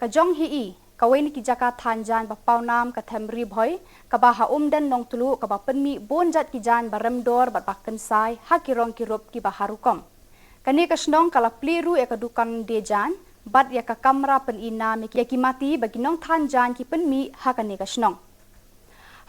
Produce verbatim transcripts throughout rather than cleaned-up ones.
Ka Jong Hi I, kawei na ki jaka than jaiñ ba pawnam ka Them Ri Bhoi, kaba ha Umden Nongtluh, kaba pynmih bun jait ki jaiñ ba rem dor bad ba kynsai ha ki rong ki rup kiba ha rukom. Kane ka shnong ka la plie ruh ïa ka dukan die jaiñ bad ïa ka kamra pyni nam ïa ki mati ba ki nongthan jaiñ ki pynmih ha kane ka shnong.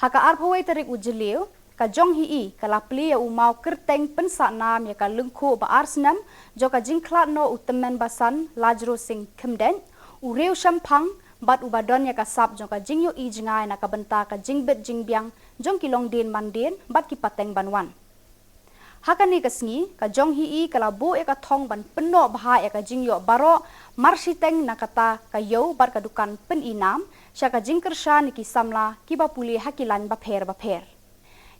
Ha ka arphew wei tarik u Jylliew, ka Jong Hi I ka la plie ïa u maw kyrteng pynsah nam ïa ka lyngkhuh ba ar snem jong ka jingkhlad noh u tymmen basan Lajro Sing Khymdeit, u riew shemphang bad uba don ïa ka sap jong ka jingïohi jngai na ka bynta ka jingbit jingbiang jong ki longdien mandien bad ki pateng ban wan. Ha kane ka sngi, ka Jong Hi I ka la buh ïa ka thong ban pynnoh bha ïa ka jingïoh baroh marshiteng na kata ka ïew bad ka dukan pyni nam sha ka jingkyrshan ïa ki samla kiba pule ha ki lain bapher bapher.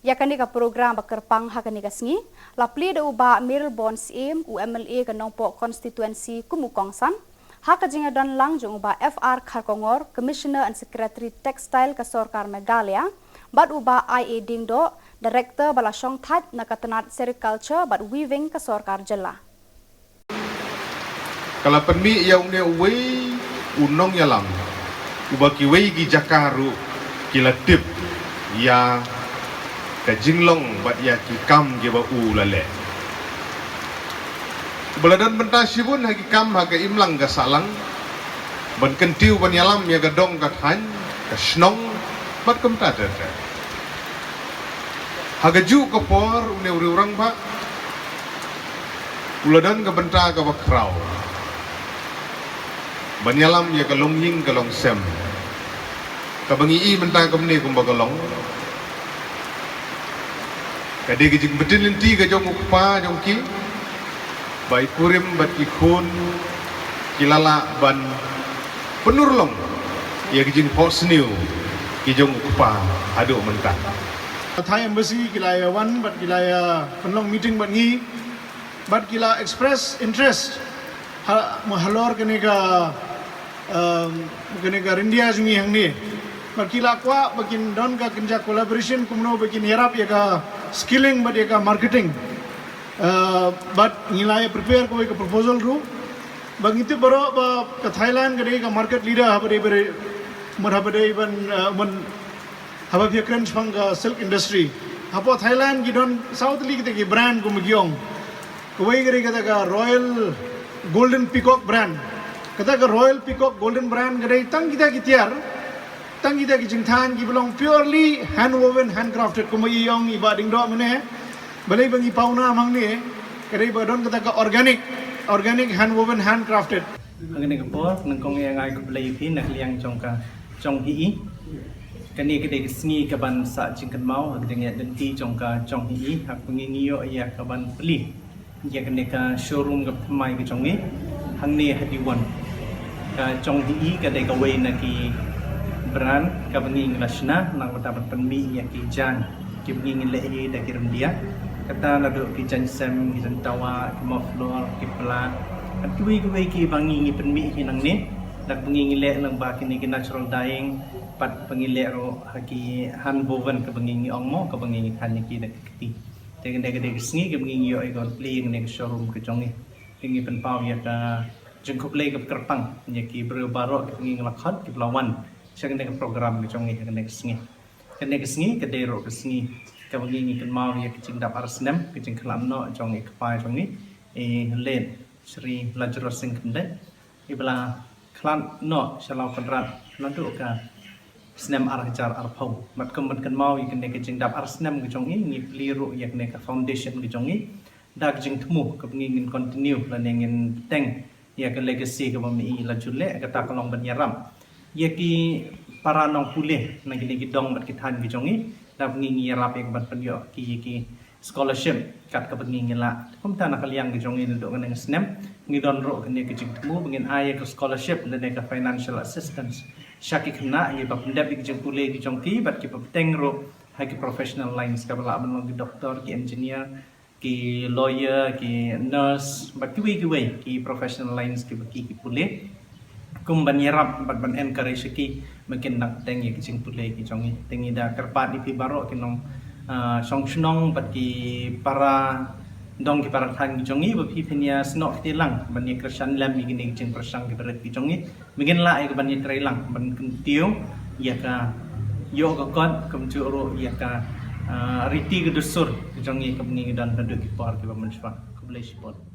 Ïa kane ka program ba kyrpang ha kane ka sngi la plie da u Bah Mayralborn Syiem, u M L A ka Nongpoh Constituency kum u kongsan, ha ka jingïadon lang jong u Bah F R Kharkongor, Commissioner and Secretary Textile ka Sorkar Meghalaya, bad u Bah I A Diengdoh, Director ba la shongthait na ka tnat Sericulture bad Weaving ka Sorkar Jylla. Ka la pynmih ïa une uwei u nongïalam uba kiwei ki jaka ruh ki la tip ïa ka jinglong bad ïa ki kam kiba u la leh. Ba la don bynta shibun ha ki kam ha ka imlang ka sahlang ban kyntiew ban ïalam ïa ka dong ka thaiñ, ka shnong bad kumta ter ter. Ha kajuh ka por une u riew rangbah u la don ka bynta kaba khraw ban ïalam ïa ka longïing ka longsem kaba ngi i mynta kumne kumba ka long. Ka dei ka jingbtin lynti ka jong u kpa jong ki ba i kurim bad ki khun ki la lah ban pynurlong ïa ka jingphohsniew ki jong u kpa haduh mynta. Thai Embassy ki la ïa wan bad ki la ïa pynlong meeting bad ngi bad ki la express interest ha, halor kane ka, um, kane ka ryndia jong ngi hangne. Bad ki la kwah ba kin don ka kynja collaboration kumno ba kin ïarap ïa ka skilling bad ïa ka marketing. Uh, bad ngi la ïa prepare kawei ka proposal ruh. Ba ngi tip baroh ba ka Thailand ka dei ka market leader haba dei ba dei, umman haba dei ban, uh, umman haba phi ïakren shaphang ka silk industry. Hapoh Thailand ki don saw tylli kita ki brand kumba ki ong. Kawei ka dei kata ka Royal Golden Peacock brand. Kata ka Royal Peacock Golden brand ka dei tang kita ki tiar, tang kita ki jingthan kiba long purely hand woven, handcrafted kumba i ong i Bah Diengdoh mynne. Balei ba ngi pawnam hangne, ka dei ba don kata ka organic, organic hand woven, handcrafted. Ha kane ka por, nyngkong ïa nga ai khublei ïa phi na ka liang jong ka Jong Hi I. Kane ka dei ka sngi kaban sah jingkynmaw ha ka jingïaid lynti jong ka Jong Hi I, ha kaba ngi ïoh ïa kaban plie ïa kane ka showroom kaba thymmai ka jong ngi hangne ha Diwon. Ka Jong Hi I ka dei kawei na ki brand kaba ngi ngi la shna na ka bynta ban pynmih ïa ki jaiñ kiba ngi ngi leh hi da ki ryndia. Kata naduh ki jaiñsem, ki jaiñtawah, ki muffler, ki pla, bad kiwei kiwei kiba ngi ngi pynmih hi nangne. Da kaba ngi ngi leh lyngba kine ki natural dyeing, bad ba ngi leh ruh ha ki hand woven kaba ngi ngi ong mo, kaba ngi ngi than ïa ki da ki kti. Te kane ka dei ka sngi kaba ngi ngi ïoh ïa kaban plie ïa kane ka showroom ka jong ngi. Te ngi pynpaw ïa ka jingkhublei kaba kyrpang ïa ki briew baroh kiba ngi ngi la khot kiba la wan sha kane ka program ka jong ngi ha kane ka sngi. Kane ka sngi ka dei ruh ka sngi kaba ngi ngi kynmaw ïa ka jingdap ar snem ka jingkhlad noh jong i kpa jong ngi, i late Shri Lajrut Singh Khymdeit, iba la khlad noh sha Lawkynrad naduh ka snem ar hajar arphew. Bad kum ban kynmaw ïa kane ka jingdap ar snem ka jong i, ngi plie ruh ïa kane ka foundation ka jong i da ka jingthmu kaba ngi ngin continue lane ngin bteng ïa ka legacy kaba ma i la ju leh, kata ka long ban ïarap ïa ki para nongpule na kine ki dong bad ki thaiñ ki jong i, da ba ngi ngi ïarap ïa ka ban pynïoh ki, ïa ki scholarship kat kaba ngi ngi lah. Kumta na ka liang ki jong i naduh kane ka snem ngi don ruh kane ka jingthmu ba ngin ai ïa ka scholarship lane ka financial assistance sha ki khynnah kiba pyndep ïa ki jingpule ki jong ki bad kiba bteng ruh ha ki professional lines, kaba lah ban long ki doctor, ki engineer, ki lawyer, ki nurse, bad kiwei kiwei ki professional lines kiba ki ki pule. Kum ban ïarap bad ban encourage ïa ki ba kin nang bteng ïa ki jingpule ki jong i. Te ngi da kyrpad ïa phi baroh ki nong, ah, shong shnong bad ki para Dong ki para than ki jong ngi ba phi phin ïa snoh kti lang ban ïa kyrshan lem ïa kine ki jingpyrshang ki barit ki jong ngi. Ba ngin lah ïa ka ban ïa trei lang ban kyntiew ïa ka ïoh ka kot, kumjuh ruh ïa ka, ah, riti ka dustur ki jong ngi kaba ngi don naduh ki por kiba mynshuwa. Khublei shibun.